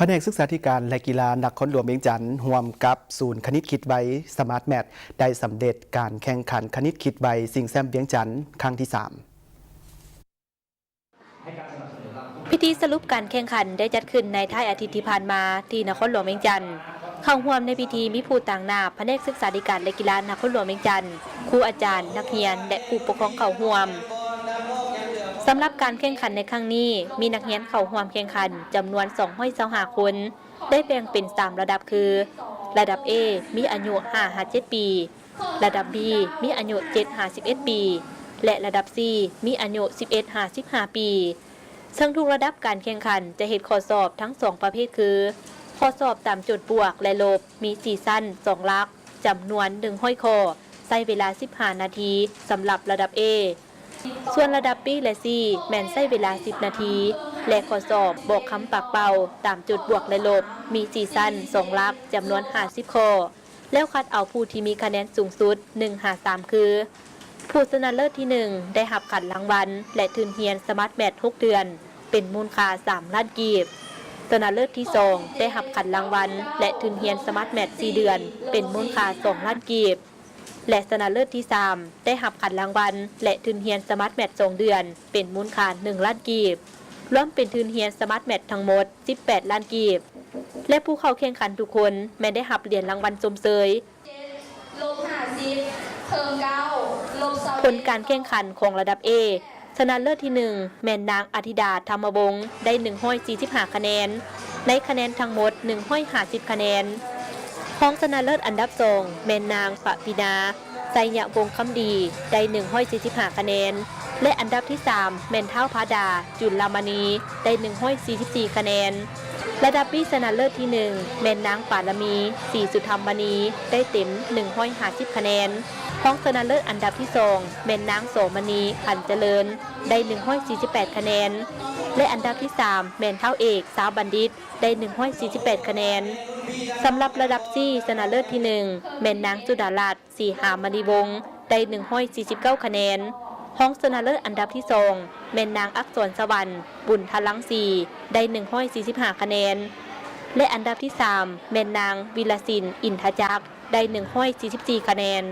ພະແນກສຶກສາທິການ ແລະ ກິລານະຄອນຫຼວງວຽງຈັນ ຮ່ວມກັບສູນຄະນິດຄິດໄວ ສະມາດແມັດ ໄດ້ສຳເລັດການແຂ່ງຂັນຄະນິດຄິດໄວ ຊິງແຊັມວຽງຈັນ ຄັ້ງທີສາມ. ພິທີສະຫຼຸບການແຂ່ງຂັນໄດ້ຈັດຂຶ້ນໃນທ້າຍອາທິດທີ່ຜ່ານມາ ທີ່ນະຄອນຫຼວງວຽງຈັນ. ເຂົ້າຮ່ວມໃນພິທີມີຜູ້ຕາງໜ້າພະແນກສຶກສາທິການ ແລະ ກິລານະຄອນຫຼວງວຽງຈັນ, ຄູອາຈານ, ນັກຮຽນ ແລະ ຜູ້ປົກຄອງເຂົ້າຮ່ວມ. ສຳລັບການແຂ່ງຂັນໃນຄັ້ງນີ້ ມີນັກຮຽນເຂົ້າຮ່ວມແຂ່ງຂັນຈຳນວນສອງຮ້ອຍຊາວຫ້າຄົນ, ໄດ້ແບ່ງເປັນສາມລະດັບຄື ລະດັບ A ມີອາຍຸຫ້າຫາເຈັດປີ, ລະດັບ B ມີອາຍຸເຈັດຫາສິບເອັດປີ ແລະ ລະດັບ C ມີອາຍຸສິບເອັດຫາສິບຫ້າປີ. ເຊິ່ງທຸກລະດັບການແຂ່ງຂັນຈະເຮັດຂໍ້ສອບທັງສອງປະເພດຄື ຂໍ້ສອບຕາມໂຈດບວກ ແລະ ລົບ ມີສີ່ຊັ້ນ ສອງຫຼັກ ຈຳນວນໜຶ່ງຮ້ອຍຂໍ້, ໃຊ້ເວລາສິບຫ້ານາທີ ສຳລັບລະດັບ A. ສ່ວນລະດັບ B ແລະ C ແມ່ນໃຊ້ເວລາສິບນາທີ ແລະ ຂໍ້ສອບບອກຄຳປາກເປົ່າຕາມໂຈດບວກ ແລະ ລົບ ມີສີ່ຊັ້ນ ສອງຫຼັກ ຈຳນວນຫ້າສິບຂໍ້ ແລ້ວຄັດເອົາຜູ້ທີ່ມີຄະແນນສູງສຸດໜຶ່ງຫາສາມຄື ຜູ້ຊະນະເລີດທີໜຶ່ງ ໄດ້ຮັບຂັນລາງວັນ ແລະ ທຶນຮຽນສະມາດແມັດຫົກເດືອນ ເປັນມູນຄ່າສາມລ້ານກີບ, ຊະນະເລີດທີສອງ ໄດ້ຮັບຂັນລາງວັນ ແລະ ທຶນຮຽນສະມາດແມັດສີ່ເດືອນ ເປັນມູນຄ່າສອງລ້ານກີບ ແລະ ຊະນະເລີດທີສາມ ໄດ້ຮັບຂັນລາງວັນ ແລະ ທຶນຮຽນສະມາດແມັດສອງເດືອນ ເປັນມູນຄ່າໜຶ່ງລ້ານກີບ, ລວມເປັນທຶນຮຽນສະມາດແມັດທັງໝົດສິບແປດລ້ານກີບ ແລະ ຜູ້ເຂົ້າແຂ່ງຂັນທຸກຄົນແມ່ນໄດ້ຮັບຫຼຽນລາງວັນຊົມເຊີຍ. ລົບຫ້າສິບ ເພີ່ມເກົ້າ ລົບຊາວເອັດ. ຜົນການແຂ່ງຂັນຂອງລະດັບ A ຊະນະເລີດທີໜຶ່ງ ແມ່ນນາງອະທິດາ ທຳມະວົງ ໄດ້ໜຶ່ງຮ້ອຍສີ່ສິບຫ້າຄະແນນ ໃນຄະແນນທັງໝົດໜຶ່ງຮ້ອຍຫ້າສິບຄະແນນ. ຮອງຊະນະເລີດອັນດັບສອງ ແມ່ນນາງ ປະປີນາ ໄຊຍະວົງຄຳດີ ໄດ້ໜຶ່ງຮ້ອຍສີ່ສິບຫ້າຄະແນນ ແລະ ອັນດັບທີສາມ ແມ່ນທ້າວພາດາ ຈຸນລາມະນີ ໄດ້ໜຶ່ງຮ້ອຍສີ່ສິບສີ່ຄະແນນ. ລະດັບ B ຊະນະເລີດທີໜຶ່ງ ແມ່ນນາງ ປາລະມີ ສີສຸທຳມະນີ ໄດ້ເຕັມໜຶ່ງຮ້ອຍຫ້າສິບຄະແນນ. ຮອງຊະນະເລີດອັນດັບທີສອງ ແມ່ນນາງ ໂສມະນີ ຂັນຈະເລີນ ໄດ້ໜຶ່ງຮ້ອຍສີ່ສິບແປດຄະແນນ ແລະ ອັນດັບທີສາມ ແມ່ນທ້າວເອກ ຊາວບັນດິດ ໄດ້ໜຶ່ງຮ້ອຍສີ່ສິບແປດຄະແນນ. ສຳລັບລະດັບ C ຊະນະເລີດທີໜຶ່ງ ແມ່ນນາງ ສຸດາລັດ ສີຫາມະນີວົງ ໄດ້ໜຶ່ງຮ້ອຍສີ່ສິບເກົ້າຄະແນນ. ຮອງຊະນະເລີດອັນດັບທີສອງ ແມ່ນນາງ ອັກສອນສະຫວັນ ບຸນທະລັງສີ ໄດ້ໜຶ່ງຮ້ອຍສີ່ສິບຫ້າຄະແນນ ແລະ ອັນດັບທີສາມ ແມ່ນນາງ ວິລະສິນ ອິນທະຈັກ ໄດ້ໜຶ່ງຮ້ອຍສີ່ສິບສີ່ຄະແນນ.